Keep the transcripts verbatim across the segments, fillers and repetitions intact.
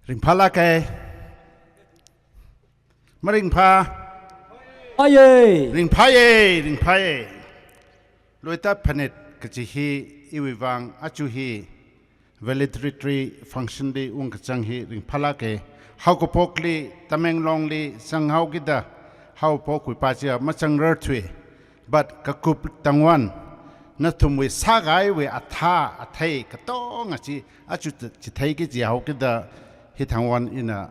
Ringphālāka? Maringphā? Phāya. Ringphāya, ringphāya. Luita phanit kaji hi iwui vang aja hi valedictory function li ungkachang hi ringphālāka. Haokaphokli, Tamenglongli zanghaokida haokaphok kuipa chiya mazangrarthui. But kakup tangwan, nathumwui sākahaiwui athā athei katonga chi aja chitheiki jihaokida hi tangwan ina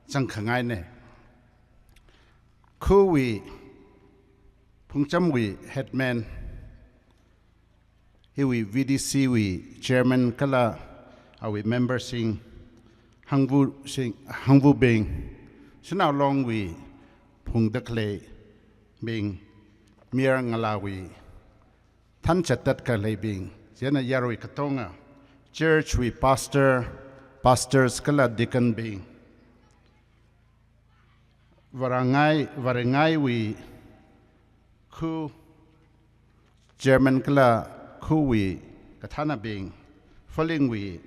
zangkhangaina. Khawui, Phungchamwui headman, hiwui V D C wui chairman kala awui member sing, hangvasing, hangvabing, Shanao Longwui phungda khaleibing, mayar ngalāwui thanzatda khaleibing, chieina yarui katonga, church wui pastor, pastors kala deacon bing, Varangai, Varangaiwui khu chairman kala khuwui kathānabing, Phalingwui,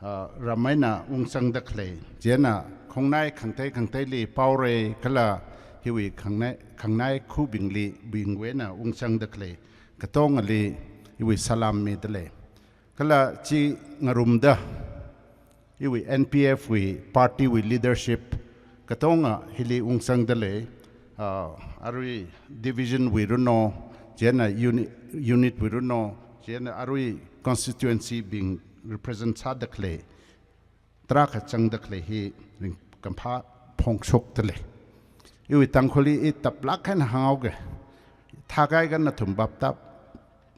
ah, ram eina ungzangda khalei, chieina khongnai khangatei khangateili Paorei kala hiwui khangnai, khangnai khubingli, bingwui eina ungzangda khalei katongali iwui salam midalei. Kala chi ngarumda, iwui N P F wui party wui leadership katonga hili ungzangdalei, ah, arui division wui runo, chieina uni-, unit wui runo, chieina arui constituency bing represent sāda khalei, tarākha zangda khalei hi ringkaphā phongshokdalei. Iwui Tangkhulli i taplāk eina hānghaoga. Thākahai kha nathum bapta,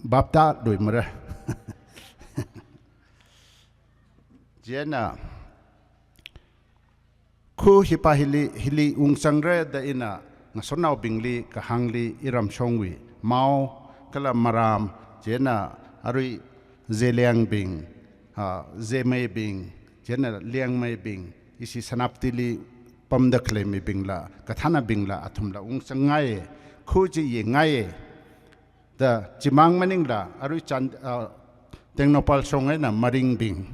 bapta luimara. Chieina, khu hipa hili, hili ungzangra da ina ngasotnaobingli kahāngli iramshongwui Mao kala Maram, chieina arui Zeliangbing, ah, Zemeibing, chieina Liangmeibing, ishi Senapatili pamda khalei mibingla, kathānabingla, athumla ungzangngai, khu chi yangngaiya. Da chimang maningla, arui Chan-, ah, Tengnoupal shong eina Maringbing,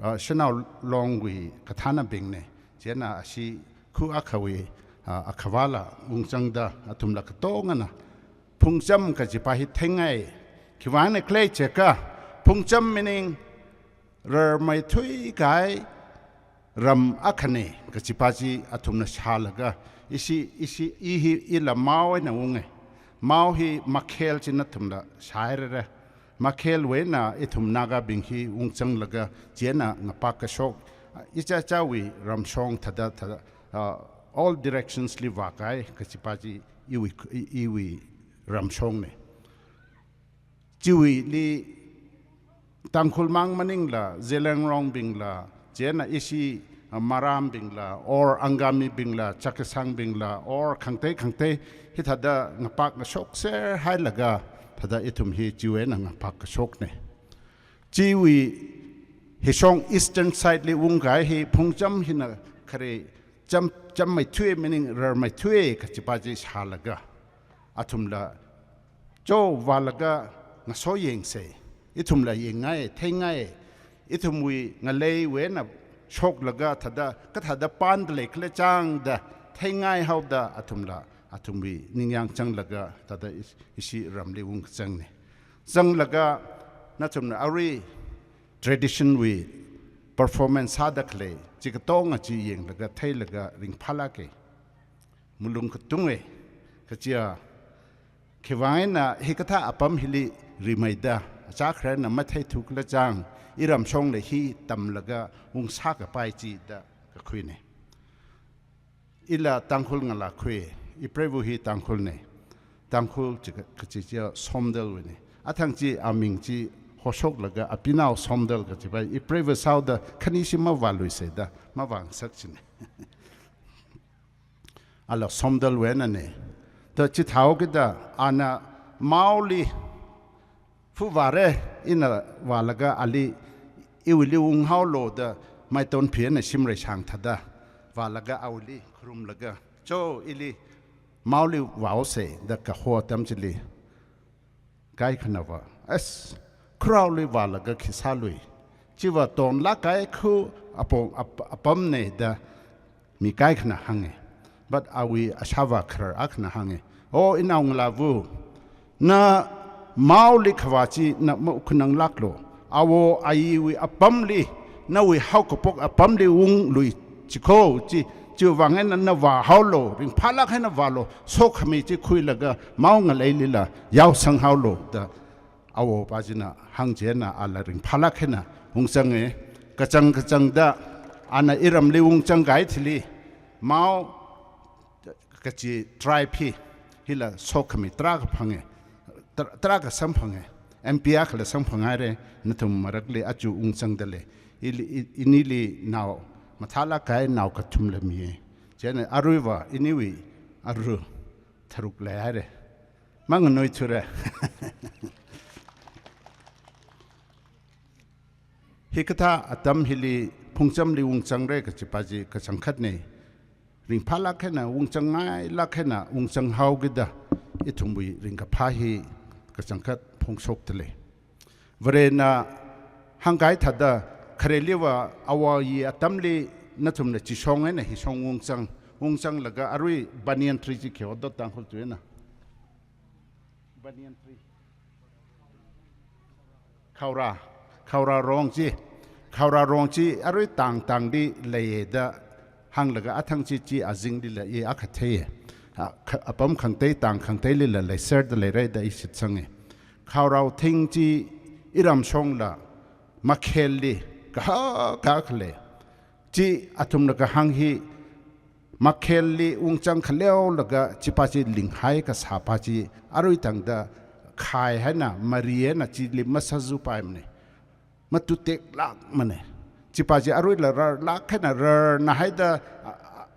ah, Shanao Longwui kathānabingna, chieina ashi khu akhawui, ah, akhavāla ungzangda athumla katongana Phungcham kajipa hi theingai. Khiwuivang khala jiakha, Phungcham meaning rarmeithui kahai ram akhana kajipa chi athumna shālaga, ishi, ishi, i hi, ila Mao eina unga. Mao hi makhel chi nathumla shāhairara. Makhelwui eina ithum Nagabing hi ungzanglaga, chieina ngapak kashok, ichichāwui ramshong thāda, thāda, ah, all directions li vākahai kajipa chi iwui, i, iwui ramshongna. Chiwuili Tangkhul mang maningla, Zeliangrong bingla, chieina ishi, ah, Maram bingla, or Angami bingla, Chakhesang bingla, or khangatei khangatei, hithāda ngapak kashokser hailaga, thāda ithum hi chiwui eina ngapak kashokna. Chiwui hishong eastern side li ungkahai hi Phungcham hina khare cham, chammeithui meaning rarmeithui kajipa chi shālaga, athumla, cho vālaga ngasoyangsa, ithumla yangngai, theingai, ithumwui ngaleiwui eina shoklaga thāda, kathāda pānda leikhala chang da, theingai haoda athumla, athumwui ningyāng zanglaga thāda is-, ishi ramli ungkazangna. Zanglaga nathumna arui tradition wui performance sāda khalei, chi katonga chi yanglaga theilaga ringphālāka. Malung katunga, kaja, khiwuivang eina hikathā apam hili rimeida, achā khararna matheithu khala chang, iramshongla hi tamlaga ungsā kapai chi da kakhuina. Ila Tangkhul ngalā khui, ipreiva hi Tangkhulna. Tangkhul chi ka-, kachi chiya Somdalwuina. Athang chi aming chi hoshoklaga Apinao Somdal kajipa, ipreiva sāhaoda khanishi mavāluisa da, mavāngasak china. Ala Somdalwui einana. Da chithāhaokida ana Maoli phu vāra, ina vālaga ali iwuili unghaolu da maiton phina shimrei shang thāda vālaga awuili kharumlaga, cho ili Maoli vāhaosa da kaho atam chili kaikhanava, as, kharaoli vālaga khi sālui. Chiva tonlāk kahai khu apong, ap-, apamne da mi kaikhana hānge. But awui ashāvā kharar akhana hānge. O inao ngalāva, na maoli khavā chi na maukkhananglāklu. Awo ayiwui apamli, nawui haokaphok apamli unglui chiko chi, chiwuivang eina na vāhaolu, ringphālāk eina vālu, sokhami chi khuilaga mao ngaleilila yaosanghaolu da awopa china hāngchieina ala ringphālāk eina ungzange. Kachang kachangda ana iramli ungzangkahai thili, mao kachi tribe hi, hila sokhami tarākha phange, tar-, tarākha samphange, M P akhala samphanghaire, nathum marakli aja ungzangda lei. Ili, i-, inili nao mathālāk kahai nao kathumla miye. Chieina aruiva iniwui aru tharuk leihaire. Manganuithura. Hikathā atam hili phungchamli ungzangra kachipa chi kachangkhatne. Ringphālāk eina ungzangngailāk eina ungzanghao kida ithumwui ringkaphā hi kachangkhat phongshokda lei. Varena hāngkahai thāda, khareliva awo ayi atamli nathumna chishong eina hishong ungzang, ungzanglaga arui banyan tree chi khi hodo Tangkhul tuina. Banyan tree. Khaora, khaora rong chi, khaora rong chi arui tang tangli leiye da hānglaga athang chi chi azingli la i akha theiye. A, kha-, apam khangatei tang khangateilila leiserda leira da i shitsange. Khaorao thing chi iramshongla makhelli kahak kahak lei. Chi athumna kahāng hi makhelli ungzang khaleolaga chipa chi linghai kasāpa chi arui tangda khai haina, mari haina chili masāzupaimanei. Matuteklākmanei. Chipa chi aruila rarlāk eina rarna haida, a, a,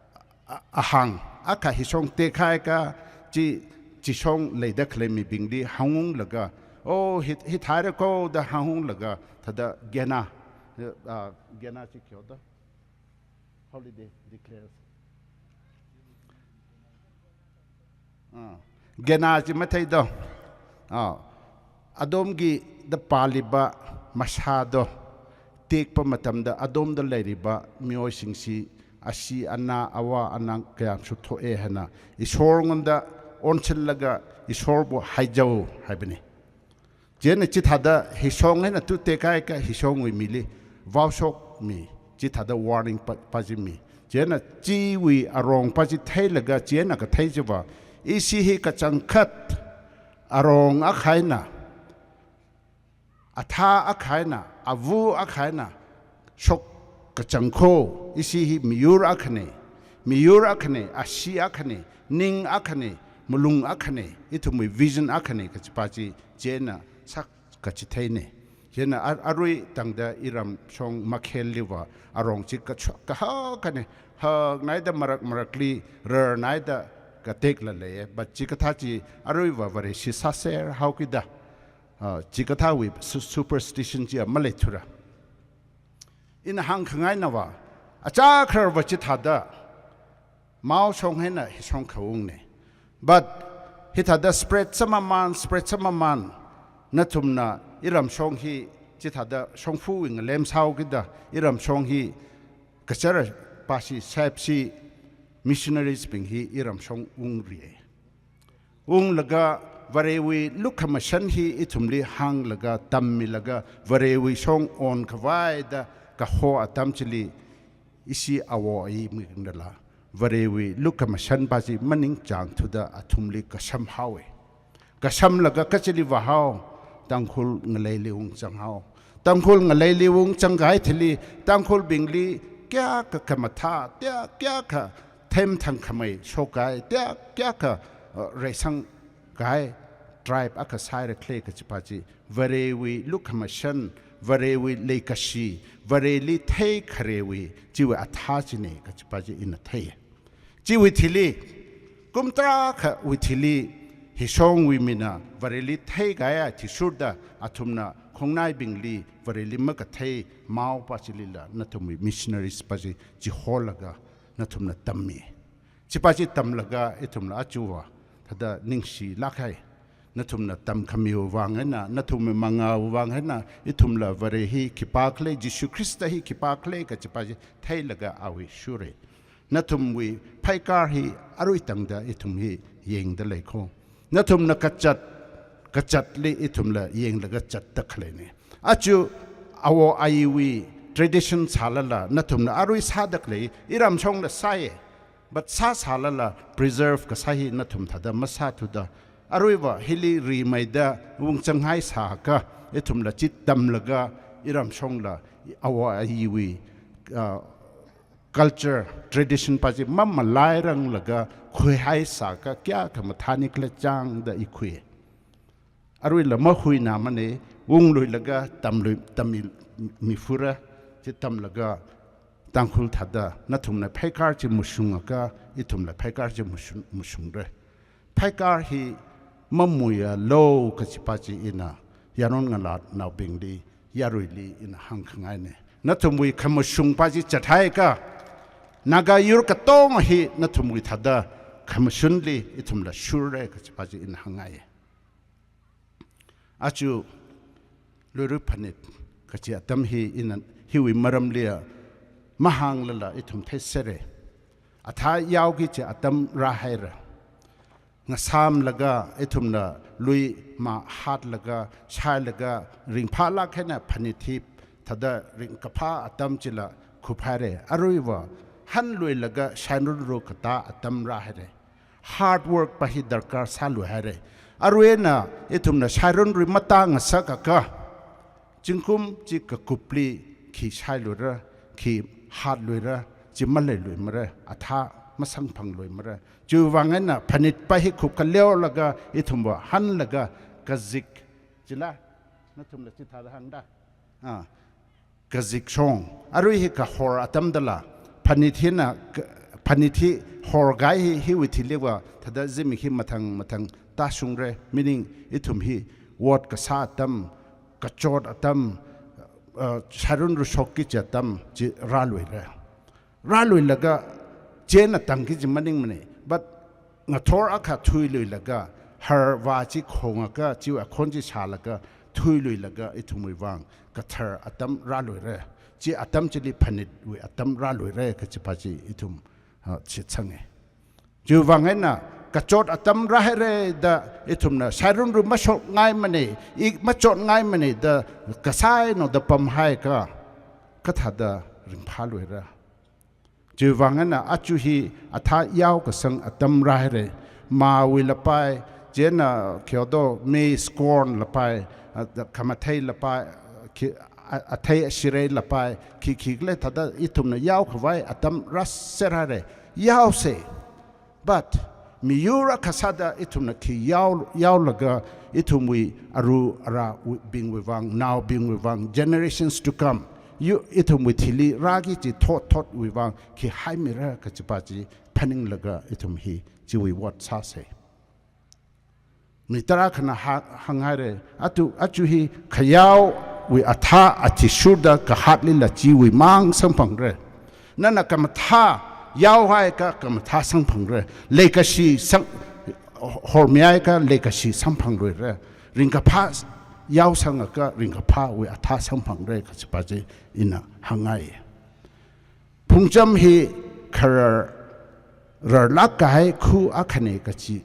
a, ahāng, akha hishong tekhaika chi, chishong leida khalei mibingli hāngunglaga, o, hi, hithāhaira ko da hāngunglaga, thāda gena, a, gena chi khi hodo. Holiday declares. Ah, gena chi matheido. Ah, adomgida pāliba masādo, tekpa matamda adomda leiriba miyoisingsi, ashi ana, ava ana kayākha shuthoe haina, Ishor ngunda onchilaga Ishorbu haijao haibane. Chieina chithāda hishong eina tutekhaika hishongwui mili vaoshokmi, chithāda warning pa, pa chi mi. Chieina chiwui arongpa chi theilaga chieina kathei chiva, ishi hi kachangkhat arong akha eina, athā akha eina, ava akha eina, shok kachangkho, ishi hi miyur akhane, miyur akhane, ashi akhane, ning akhane, malung akhane, ithumwui vision akhane kachipa chi chieina sākachitheine. Chieina a-, arui tangda iramshong makhelliva arong chi kacho-, kahak akhane, haknaida marak marakli rarnaida katekla leiye. But chikathā chi aruiva Vareshi sāser haokida, ah, chikathāwui su-, superstition chi maleithura. Ina hāngkhangainava, achā khararva chithāda, mao shong eina hishong khaungne. But hithāda spread sāmamān, spread sāmamān, nathumna iramshong hi chithāda shongfawui ngalem sāhaokida, iramshong hi kachara pashi, sepshi, missionaries bing hi iramshong ungriye. Unglaga Varewui lukhamashan hi ithumli hānglaga tammilaga Varewui shong onkhavai da kaho atam chili ishi awo ayi mibingdala Varewui lukhamashanpa chi maningchāngthuda athumli kashamhaowe. Kashamlaga kachili vāhao, Tangkhul ngaleili ungzanghao. Tangkhul ngaleili ungzangkahai thili, Tangkhulbingli kayākha khamathā, kayā, kayākha themthang khamei shokkahai, kayā, kayākha, uh, reisangkahai tribe akha sāhaira khala kachipa chi, Varewui lukhamashan, Varewui leikashi, Vareli theikharewui, chiwui athā chine kachipa chi ina thei. Chiwui thili, kum tarākhawui thili, hishongwui mina Vareli theikahai athishurda athumna khongnaibingli Vareli makathei maopa chilila nathumwui missionaries pa chi chiholaga nathumna tammi. Chipa chi tamlaga ithumla achuva thāda ningshilāk hai. Nathumna tamkhamiwui vang eina, nathumwui mangāwui vang eina, ithumla Vare hi khipākhala, Jishu Khrista hi khipākhala kachipa chi theilaga awui shurra. Nathumwui pheikar hi arui tangda ithum hi yangda lei kho. Nathumna kazat, kazatli ithumla yanglaga zatda khaleina. Aja awo ayiwui tradition sālala, nathumna arui sāda khalei, iramshongla sāya. But sāsālala preserve kasā hi nathum thāda masāthuda. Aruiva hili rimeida ungzanghai sākha, ithumla chi tamlaga iramshongla awo ayiwui, ah, culture, tradition pa chi mamalairanglaga khuihai sākha kayākha mathāni khala chang da i khui. Aruila mahuinamana, ungluilaga tamlui, tammi fura, chi tamlaga Tangkhul thāda nathumna pheikar chi mashungakha, ithumla pheikar chi mashung, mashangra. Pheikar hi mamuialu kachipa chi ina yaron ngalānaobingli, yaruili ina hāngkhangaina. Nathumwui khamashung pa chi zathaiakha, Naga yur katonga hi nathumwui thāda khamashungli ithumla shurra kachipa chi ina hāngngai. Aja Luira Phanit kachi atam hi ina hiwui maramli mahānglala ithum theiserra. Athā yaoki kachi atam rāhaira. Ngasāmlaga ithumna lui mā hātlaga, shailaga, ringphālāk eina phanit hi thāda ringkaphā atam chila khuphaira. Aruiva hanluilaga shairunru katā atam rāhaira. Hard work pa hi darkar sāluihaira. Aruina ithumna shairunru matāngasakakha, zingkum chi kakupli khi shailuira, khi hātluira, chi maleiluimara, athā masangphangluimara. Chiwui vang eina phanit pa hi khup khaleolaga ithumva hanlaga kazik, chila, nathumla chithāda hāngda. Ah, kazikshong, arui hi kahor atam dala, phanit hina, ka-, phanit hi horkahai hi, hiwui thiliva, thāda zimik hi mathang mathang tāshungra, meaning ithum hi ot kasā atam, kachot atam, uh, shairunru shokki kachi atam chi rāluira. Rāluilaga chieina tangki kachi maningmana, but ngathor akha thuiluilaga, harva chi khongakha, chiwui akhon chi shālaga, thuiluilaga, ithumwui vang kathar atam rāluira. Chi atam chili phanitwui atam rāluira kachipa chi ithum, ah, shitsanga. Chiwui vang eina kachot atam rāhaira da ithumna shairunru mashokngaimana, i machotngaimana da kasānaoda pamhaiakha, kathāda ringphāluira. Chiwui vang eina aja hi athā yao kasang atam rāhaira. Māwui lapai, chieina kyodo mi scorn lapai, a, khamathei lapai, khi, a, athei ashirei lapai, khi khikhala thāda ithumna yaokhavai atam rāserhaira. Yaosa. But miyur akha sāda ithumna khi yao, yaolaga ithumwui aru arabingwui vang, naobingwui vang, generations to come, yu, ithumwui thili rāki kachi thot thotwui vang khi haimira kachipa chi phaninglaga ithum hi chiwui ot sāsa. Mi tarākhana hā-, hānghaira, aja, aja hi khayaowui athā athishurda kahātlila chiwui mang samphangra. Nana khamathā yaohaiakha khamathā samphangra. Leikashi sang, hormihaiakha leikashi samphangluira. Ringkaphā yaosangakha ringkaphāwui athā samphangra kachipa chi ina hāngngai. Phungcham hi kharar, rarlāk kahai khu akhana kachi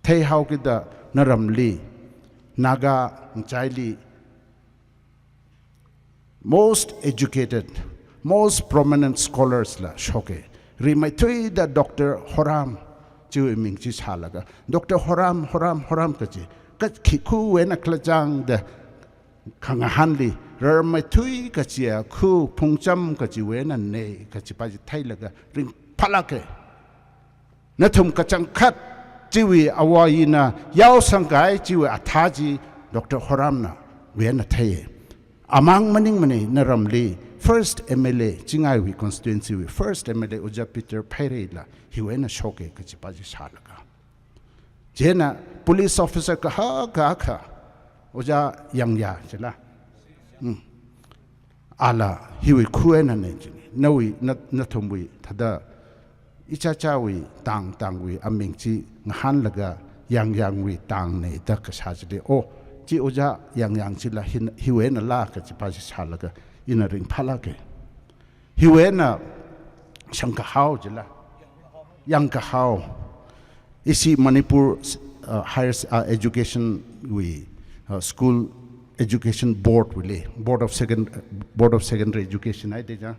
theihaokida naramli, Naga ngachaili most educated, most prominent scholars la shoka. Rimeithuida Doctor Horam, chiwui ming chi shālaga, Doctor Horam, Horam, Horam kachi, ka khi khu eina khala chang da khangahānli, rarmeithui kachia khu Phungcham kachiwui einana kachipa chi theilaga ringphālāka. Nathum kachangkhat chiwui āwo āyina yaosangkahai chiwui athā chi Doctor Horamna wui eina thei. Amang maningmana naramli first M L A, Chingaiwui constituency wui first M L A Ojā Peter Pheirei la hiwui eina shoka kachipa chi shālaga. Chieina police officer kahaka akha, Ojā Yangya chila. Hmm. Ala hiwui khu einana china. Nawui, na, nathumwui thāda ichichāwui tang tangwui aming chi ngahānlaga Yangyangwui tangna da kasā chili, oh, chi ojā Yangyang chila hin, hiwui einala kachipa chi sālaga ina ringphālāka. Hiwui eina Shangkahao chila, Yangkahao. Ishi Manipur, uh, higher s-, uh, education wui, uh, school education board wuili, Board of Second-, Board of Secondary Education haida ja.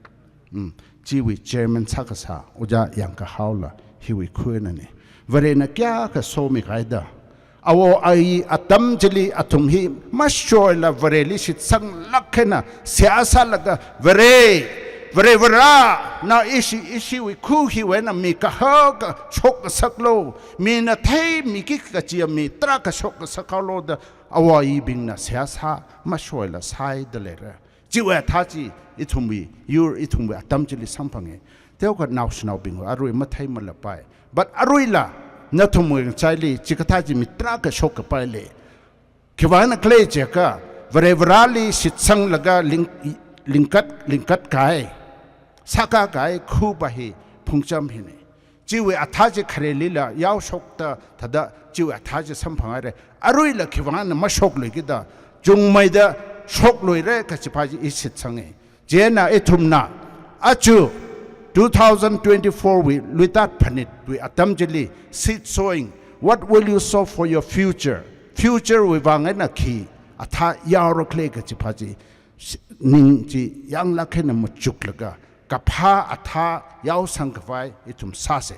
Mm. Chiwui chairman sākasā, ojā Yangkahaola hiwui khuinana. Varena kayākha somikahaida. Awo ayi atam chili athum hi mashoila Vareli shitsanglāk eina seihā sālaga, Vare, Varevara, na ishi, ishiwui khu hiwui eina mi kahaka shokngasaklu, mina theimiki kachiya mi tarākha shokngasakhaolu da awo ayibingna seihā sā, mashoila sāhaida leira. Chiwui athā chi ithumwui yur, ithumwui atam chili samphanga. Teokha naoshinaobing arui matheimalapai. But aruila nathumwui ngachaili chikathā chi mi tarākha shokkapai lei. Khiwuivangna khala jiakha, Varevarali shitsanglaga ling-, lingkat, lingkat kahai, sākā kahai khu pa hi phungcham hina. Chiwui athā chi kharelila yaoshokta thāda chiwui athā chi samphanghaira. Aruila khiwuivangna mashoklui kida, chungmeida shokluira kachipa chi i shitsanga. Chieina ithumna aja two thousand twenty-four wui luitat phanitwui atam chili seed sowing, what will you sow for your future? Future wui vang eina khi athā yaora khala kachipa chi, ning chi yanglāk eina machuklaga, kaphā athā yaosangkhavai ithum sāsa.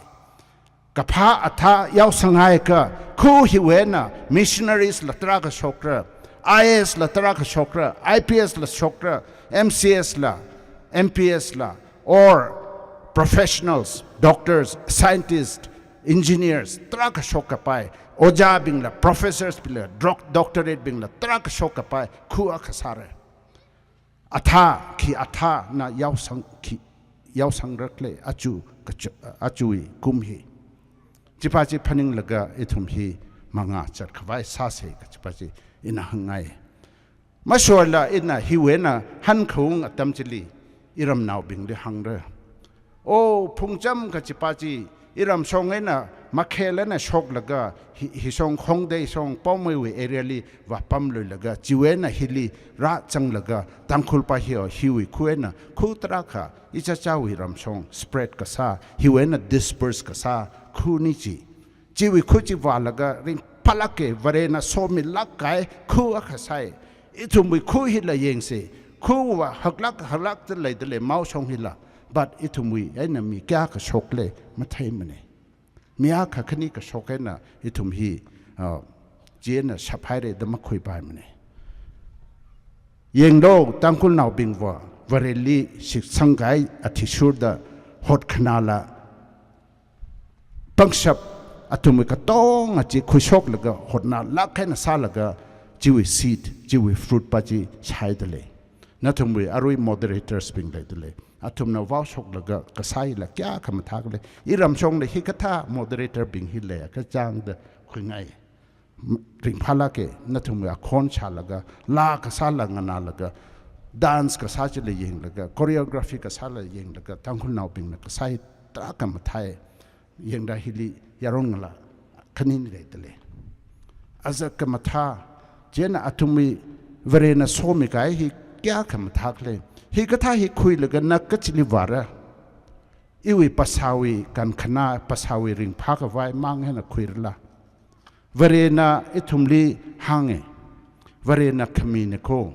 Kaphā athā yaosanghaiakha, khu hiwui eina missionaries la tarākha shokra, I A S la tarākha shokra, I P S la shokra, M C S la, M P S la, or professionals, doctors, scientists, engineers, tarākha shokkapai, ojābingla, professors bingla, doc-, doctorate bingla, tarākha shokkapai khu akha sāra. Athā, khi athāna yaosang, khi yaosangra khala aja kacha-, ajawui kum hi. Chipa chi phaninglaga ithum hi mangā chatkhavai sāsa kachipa chi ina hāngngai. Mashoila ina hiwui eina hankhaung atam chili iramnaobingli hāngra. Oh, phungcham kachipa chi, iramshong eina makhel eina shoklaga, hi, hishong Khongdei shong Paomei wui area li vāpamluilaga, chiwui eina hili rāzanglaga, Tangkhul pa hi, hiwui khu eina, khu tarākha, ichichāwui ramshong spread kasā, hiwui eina disperse kasā, khuni chi. Chiwui khu chi vālaga ringphālāka, Varena somilāk kahai khu akha sāi. Ithumwui khu hila yangsa, khu va haklāk, haklākta leida lei maoshong hila. But ithumwui eina mi kayākha shokla matheimana. Mi akha khani kashok eina ithum hi, ah, chieina shaphaira da makhuipaimana. Yanglu, Tangkhulnaobing va, Vareli shitsang kahai athishurda hotkhanāla, pangshap athumwui katonga chi khuishoklaga hotnālāk eina sālaga chiwui seed, chiwui fruit pa chi shaida lei. Nathumwui arui moderators bing leida lei. Athumna vaoshoklaga kasā hila kayākha mathākhala. Iramshongli hikathā moderator bing hi leiakha chāngda khuingai. Ringphālāka, nathumwui akhon shālaga, laa kasāla nganālaga, dance kasā chila yanglaga, choreography kasāla yanglaga, Tangkhulnaobingna kasā hi tarākha mathāi, yangda hili yaronla khani leida lei. Aja khamathā, chieina athumwui Varena somikahai hi kayākha mathākhala. Hikathā hi khuilaga na kachili vāra. Iwui phasāwui kankhanā, phasāwui ringphākhavai mang eina khuirala. Varena ithumli hānga. Varena khamina ko.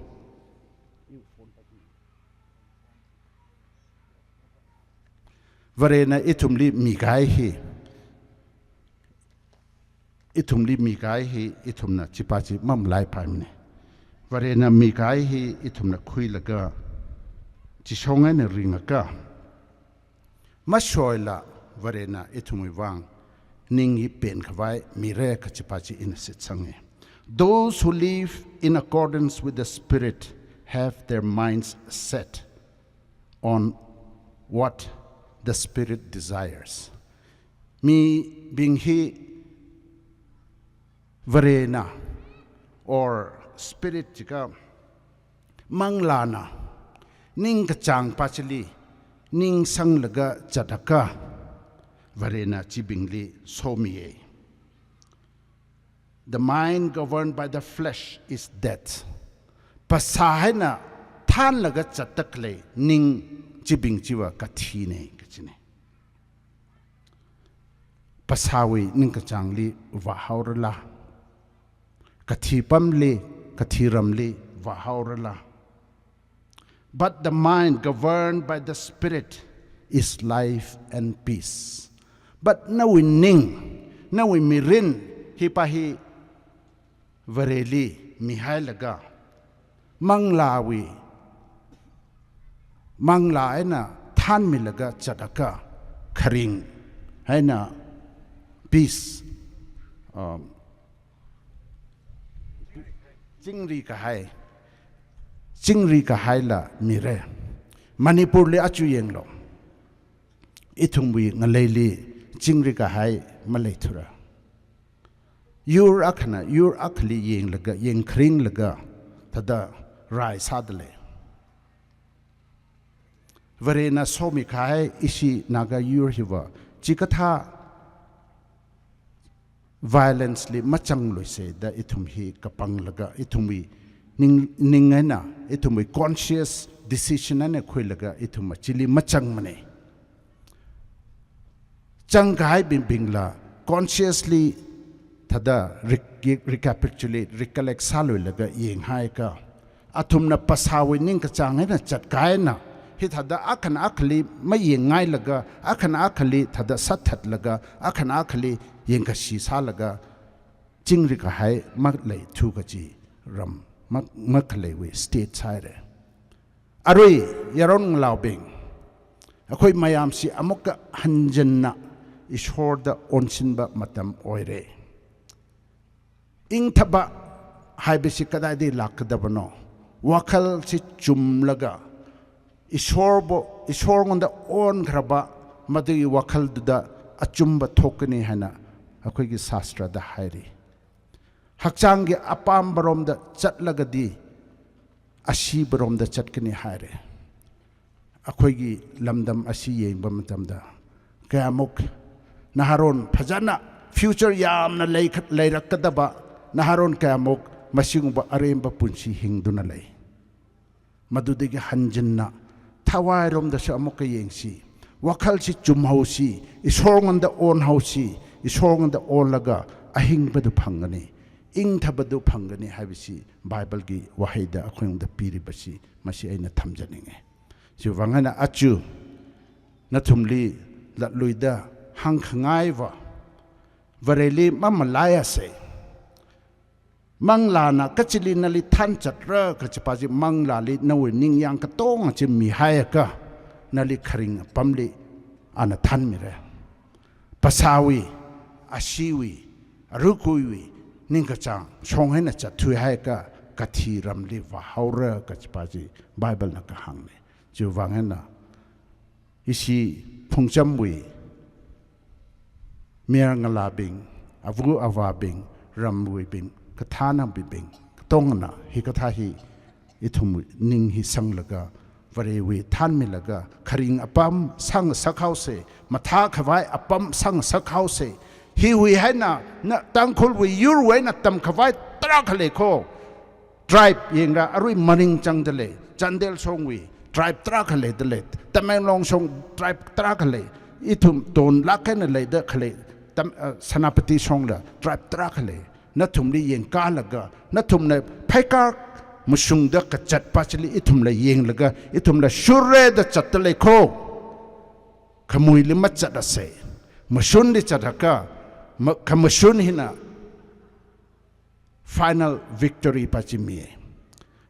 Varena ithumli mikahai hi. Ithumli mikahai hi, ithumna chipa chi mamalaipaimana. Varena mikahai hi, ithumna khuilaga, chishong eina ringakha, mashoila Varena ithumwui vang ning hi penkhavai mira kachipa chi ina shitsanga. Those who live in accordance with the Spirit have their minds set on what the Spirit desires. Mibing hi Varena or Spirit jiakha manglāna ningkachāng pa chili ningsanglaga zatakha Varena chibingli somiya. The mind governed by the flesh is death. Phasā eina thānlaga zatda khalei ning chibing chiva kathina kachina. Phasāwui ningkachāngli vāhaorala? Kathi pamli, kathi ramli vāhaorala? But the mind governed by the Spirit is life and peace. But nawui ning, nawui mirin, hipa hi Vareli mihailaga, manglāwui, manglā eina thānmilaga zatakha, kharing eina peace, um, chingri kahai, chingri kahaila mira. Manipurli aja yanglu. Ithumwui ngaleili chingri kahai maleithura. Yur akhana yur akhali yanglaga, yangkharinglaga, thāda rai sādalei. Varena somi kahai ishi Naga yur hiva chikathā violence li mazangluisa da ithum hi kapanglaga, ithumwui ning, ning eina, ithumwui conscious decision eina khuilaga ithum chili mazangmana. Zangkahaibingbingla consciously thāda re-, recapitulate, recollect sāluilaga yanghaiakha, athumna phasāwui ningkachāng eina zatkahai eina, hithāda akhana akhali mayangngailaga, akhana akhali thāda sāthatlaga, akhana akhali yangkashi sālaga, chingri kahai maleithu kaji ram ma-, makhaleiwui state sāhaira. Arui yaron ngalaobing, ꯑꯩꯈꯣꯏ ꯃꯌꯥꯝꯁꯤ ꯑꯃꯨꯛꯀ ꯍꯟꯖꯤꯟꯅ ꯏꯁꯣꯔꯗ ꯑꯣꯟꯁꯤꯟꯕ ꯃꯇꯝ ꯑꯣꯏꯔꯦ꯫ ꯏꯪꯊꯕ ꯍꯥꯏꯕꯁꯤ ꯀꯗꯥꯏꯗꯒꯤ ꯂꯥꯛꯀꯗꯕꯅꯣ? ꯋꯥꯈꯜꯁꯤ ꯆꯨꯝꯂꯒ ꯏꯁꯣꯔꯕꯨ, ꯏꯁꯣꯔꯉꯣꯟꯗ ꯑꯣꯟꯈ꯭ꯔꯕ ꯃꯗꯨꯒꯤ ꯋꯥꯈꯜꯗꯨꯗ ꯑꯆꯨꯝꯕ ꯊꯣꯛꯀꯅꯤ ꯍꯥꯏꯅ ꯑꯩꯈꯣꯏꯒꯤ ꯁꯥꯁꯇ꯭ꯔꯗ ꯍꯥꯏꯔꯤ꯫ ꯍꯛꯆꯥꯡꯒꯤ ꯑꯄꯥꯝꯕꯔꯣꯝꯗ ꯆꯠꯂꯒꯗꯤ ꯑꯁꯤꯕꯔꯣꯝꯗ ꯆꯠꯀꯅꯤ ꯍꯥꯏꯔꯦ꯫ ꯑꯩꯈꯣꯏꯒꯤ ꯂꯝꯗꯝ ꯑꯁꯤ ꯌꯦꯡꯕ ꯃꯇꯝꯗ ꯀꯌꯥꯃꯨꯛ ꯅꯍꯥꯔꯣꯟ ꯐꯖꯅ future ꯌꯥꯝꯅ ꯂꯩꯈꯠ-, ꯂꯩꯔꯛꯀꯗꯕ ꯅꯍꯥꯔꯣꯟ ꯀꯌꯥꯃꯨꯛ ꯃꯁꯤꯒꯨꯝꯕ ꯑꯔꯦꯝꯕ ꯄꯨꯟꯁꯤ ꯍꯤꯡꯗꯨꯅ ꯂꯩ꯫ ꯃꯗꯨꯗꯒꯤ ꯍꯟꯖꯤꯟꯅ ꯊꯋꯥꯏꯔꯣꯝꯗꯁꯨ ꯑꯃꯨꯛꯀ ꯌꯦꯡꯁꯤ, ꯋꯥꯈꯜꯁꯤ ꯆꯨꯝꯍꯧꯁꯤ, ꯏꯁꯣꯔꯉꯣꯟꯗ ꯑꯣꯟꯍꯧꯁꯤ, ꯏꯁꯣꯔꯉꯣꯟꯗ ꯑꯣꯜꯂꯒ ꯑꯍꯤꯡꯕꯗꯨ ꯐꯪꯒꯅꯤ, ꯏꯪꯊꯕꯗꯨ ꯐꯪꯒꯅꯤ ꯍꯥꯏꯕꯁꯤ ꯕꯥꯏꯕꯜꯒꯤ ꯋꯥꯍꯩꯗ ꯑꯩꯈꯣꯏꯉꯣꯟꯗ ꯄꯤꯔꯤꯕꯁꯤ, ꯃꯁꯤ ꯑꯩꯅ ꯊꯝꯖꯅꯤꯡꯉꯤ꯫ ꯁꯤ ꯋꯥꯉꯥꯅ ꯑꯆꯨ ꯅꯊꯨꯝꯂꯤ ꯂꯠꯂꯨꯏꯗ ꯍꯪꯈꯉꯥꯏꯕ ꯋꯥꯔꯦꯂꯤ ꯃꯃ ꯂꯥꯏ ꯑꯁꯦ꯫ ꯃꯪꯂꯥꯅ ꯀꯆꯤꯂꯤ ꯅꯂꯤ ꯊꯥꯟ ꯆꯠꯔ ꯀꯆꯤꯄꯥꯁꯤ ꯃꯪꯂꯥꯂꯤ ꯅꯧꯏ ꯅꯤꯡꯌꯥꯡ ꯀꯇꯣꯡ ꯑꯁꯤ ꯃꯤꯍꯥꯏ ꯑꯀ ꯅꯂꯤ ꯈꯔꯤꯡ ꯑꯄꯥꯝꯂꯤ ꯑꯅ ꯊꯥꯟꯃꯤꯔꯦ꯫ ꯄꯁꯥꯋꯤ, ꯑꯁꯤꯋꯤ, ꯑꯔꯨꯀꯨꯏꯋꯤ, ꯅꯤꯡꯀꯆꯥꯡ ꯁꯣꯡ ꯍꯥꯏꯅ ꯆꯠꯊꯨꯏ ꯍꯥꯏ ꯑꯀ ꯀꯊꯤ ꯔꯝꯂꯤ ꯋꯥꯍꯧꯔ ꯀꯆꯤꯄꯥꯁꯤ ꯕꯥꯏꯕꯜꯅ ꯀꯍꯥꯡꯅꯤ꯫ ꯆꯨ ꯋꯥꯡ ꯍꯥꯏꯅ ꯏꯁꯤ ꯐꯨꯡꯆꯝꯋꯤ ꯃꯤꯌꯥꯔ ꯉꯂꯥꯕꯤꯡ, ꯑꯕꯨ ꯑꯋꯥꯕꯤꯡ, ꯔꯝꯋꯤꯕꯤꯡ, ꯀꯊꯥꯅꯕꯤꯕꯤꯡ, ꯀꯇꯣꯡꯅ ꯍꯤ ꯀꯊꯥ ꯍꯤ ꯏꯊꯨꯝ ꯅꯤꯡ ꯍꯤ ꯁꯪꯂꯒ, ꯋꯥꯔꯦꯋꯤ ꯊꯥꯟꯃꯤꯂꯒ, ꯈꯔꯤꯡ ꯑꯄꯥꯝ ꯁꯪ ꯁꯛꯍꯥꯎꯁꯦ, ꯃꯊꯥ ꯈꯋꯥꯏ ꯑꯄꯥꯝ ꯁꯪ ꯁꯛꯍꯥꯎꯁꯦ, ꯍꯤꯋꯤ ꯍꯥꯏꯅ ꯅ ꯇꯥꯡꯈꯨꯜꯋꯤ ꯌꯨꯔꯋꯤ ꯍꯥꯏꯅ ꯇꯝ ꯈꯋꯥꯏ ꯇꯔꯥ ꯈꯂꯦꯀꯣ꯫ Tribe ꯌꯦꯡꯔ ꯑꯔꯨꯏ ꯃꯔꯤꯡ ꯆꯪꯗ ꯂꯩ, ꯆꯥꯟꯗꯦꯜ ꯁꯣꯡꯋꯤ tribe ꯇꯔꯥ ꯈ ꯂꯩꯗ ꯂꯩ, ꯇꯃꯦꯡꯂꯣꯡ ꯁꯣꯡ tribe ꯇꯔꯥ ꯈ ꯂꯩ, ꯏꯊꯨꯝ ꯇꯣꯟ ꯂꯥꯛ ꯍꯥꯏꯅ ꯂꯩꯗ ꯈ ꯂꯩ, ꯇꯝ-, ꯑ, ꯁꯦꯅꯥꯄꯇꯤ ꯁꯣꯡꯂ tribe ꯇꯔꯥ ꯈ ꯂꯩ꯫ ꯅꯊꯨꯝꯂꯤ ꯌꯦꯡ ꯀꯥꯜꯂꯒ, ꯅꯊꯨꯝꯅ ꯐꯩꯀꯥꯔ ꯃꯁꯨꯡꯗ ꯀꯆꯠꯄ ꯆꯤꯂꯤ ꯏꯊꯨꯝꯂ ꯌꯦꯡꯂꯒ, ꯏꯊꯨꯝꯂ ꯁꯨꯔꯦꯗ ꯆꯠꯇ ꯂꯩꯈꯣ꯫ ꯈꯃꯨꯏꯂꯤ ꯃꯆꯠ ꯑꯁꯦ, ꯃꯁꯨꯟꯗꯤ ꯆꯠꯂꯒ, ꯃ-, ꯈꯃꯁꯨꯟ ꯍꯤꯅ final victory ꯄꯥ ꯆꯤꯃꯤꯌꯦ꯫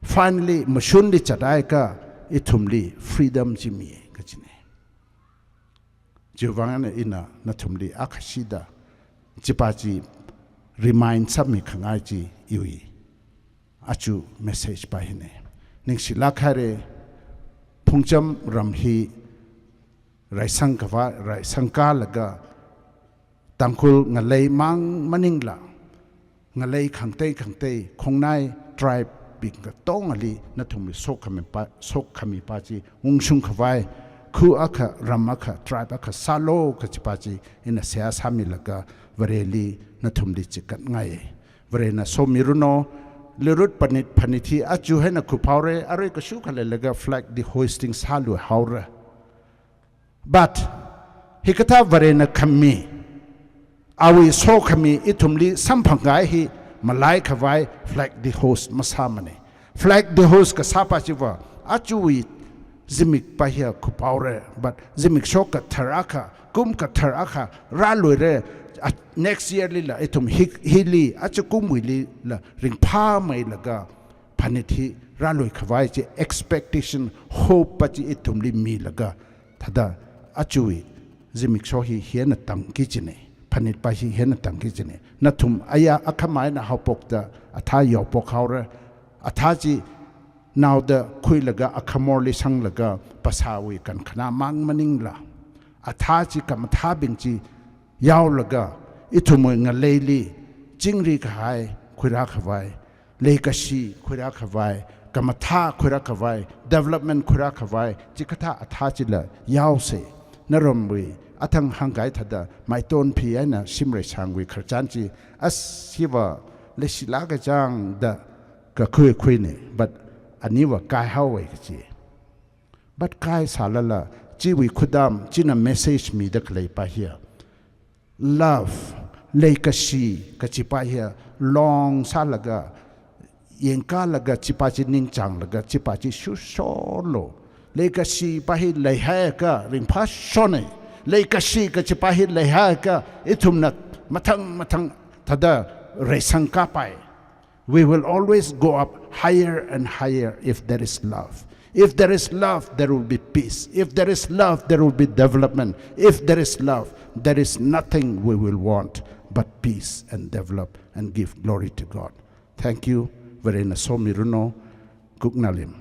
Finally, ꯃꯁꯨꯟꯗꯤ ꯆꯠꯂꯒ ꯏꯊꯨꯝꯂꯤ freedom ꯆꯤꯃꯤꯌꯦ ꯀꯆꯤꯅꯦ꯫ ꯆꯤꯋꯥꯡꯅ ꯏꯅ ꯅꯊꯨꯝꯂꯤ ꯑꯈꯁꯤꯗ ꯆꯤꯄꯥꯆꯤ remind ꯁꯥꯃꯤ ꯈꯉꯥꯏ ꯆꯤ ꯏꯎꯏ꯫ ꯑꯆꯨ message ꯄꯥ ꯍꯤꯅꯦ꯫ ꯅꯤꯡꯁꯤꯂꯥꯛ ꯍꯥꯏꯔꯦ, ꯐꯨꯡꯆꯝ ꯔꯝ ꯍꯤ ꯔꯥꯏꯁꯪ ꯀꯚꯥ, ꯔꯥꯏꯁꯪ ꯀꯥꯂꯒ, ꯇꯥꯡꯈꯨꯜ ꯉꯂꯩ ꯃꯥꯡ ꯃꯅꯤꯡꯂ, ꯉꯂꯩ ꯈꯪꯇꯩ ꯈꯪꯇꯩ, ꯈꯣꯡꯅꯥꯏ tribe ꯕꯤꯡꯒ ꯇꯣꯡꯉꯂꯤ, ꯅꯊꯨꯝꯂꯤ ꯁꯣꯛꯈꯃꯤ ꯄꯥ-, ꯁꯣꯛꯈꯃꯤ ꯄꯥꯆꯤ, ꯎꯪꯁꯨꯡ ꯈꯚꯥꯏ, ꯈꯨ ꯑꯈ, ꯔꯝ ꯑꯈ, tribe ꯑꯈ ꯁꯥꯂꯣ ꯀꯆꯤꯄꯥꯆꯤ, ꯏꯅ ꯁꯦꯌꯥ ꯁꯥꯃꯤꯂꯒ, ꯋꯥꯔꯦꯂꯤ ꯅꯊꯨꯝꯂꯤ ꯆꯤꯀꯠ ꯉꯥꯏꯌꯦ꯫ Varena somiranu, Lirut Phanit, Phanit hi aja eina khuihaora, arui kashukha leilaga flag de hoisting sāluihaora. But hikathā Varena khami, awui sokhami ithumli samphangngai hi malaikhavai flag de hoist masāmana. Flag de hoist kasāpa chiva, ajawui zimikpa hiya khuihaora, but zimiksho kathar akha, kum kathar akha rāluira, a, next year lila ithum hi, hili, aja kumwuilila ringphāmeilaga Phanit hi rāluikhavai chi expectation, hope pa chi ithumli milaga, thāda ajawui zimiksho hi hieina tangki kajina, Phanitpa hi hieina tangki kajina. Nathum aya akhama eina haophokta athā yaophokhaora, athā chi naoda khuilaga akhamorli sanglaga phasāwui kankhanā mang maningla, athā chi kamathābing chi yaolaga, ithumwui ngaleili chingri kahai khuirākhavai, leikashi khuirākhavai, kamathā khuirākhavai, development khuirākhavai, chikathā athā chila yaosa. Narumwui athang hāngkahai thāda Maitonphi eina Shimreishangwui khararchan chi, as hiva leishilāk kachāng da kakhui khuina, but aniva kaihaowa kachi. But kaisālala, chiwui khudam, china message mida khaleipa hiya, love, leikashi kachipa hiya long sālaga, yangkalaga, chipa chi ningchānglaga, chipa chi shusholu. Leikashipa hi leihaiakha ringphāshona. Leikashi kachipa hi leihaiakha ithumna mathang mathang thāda reisangkapai. We will always go up higher and higher if there is love. If there is love, there will be peace. If there is love, there will be development. If there is love, there is nothing we will want but peace and develop and give glory to God. Thank you. Varena somiranu. Kuknalim.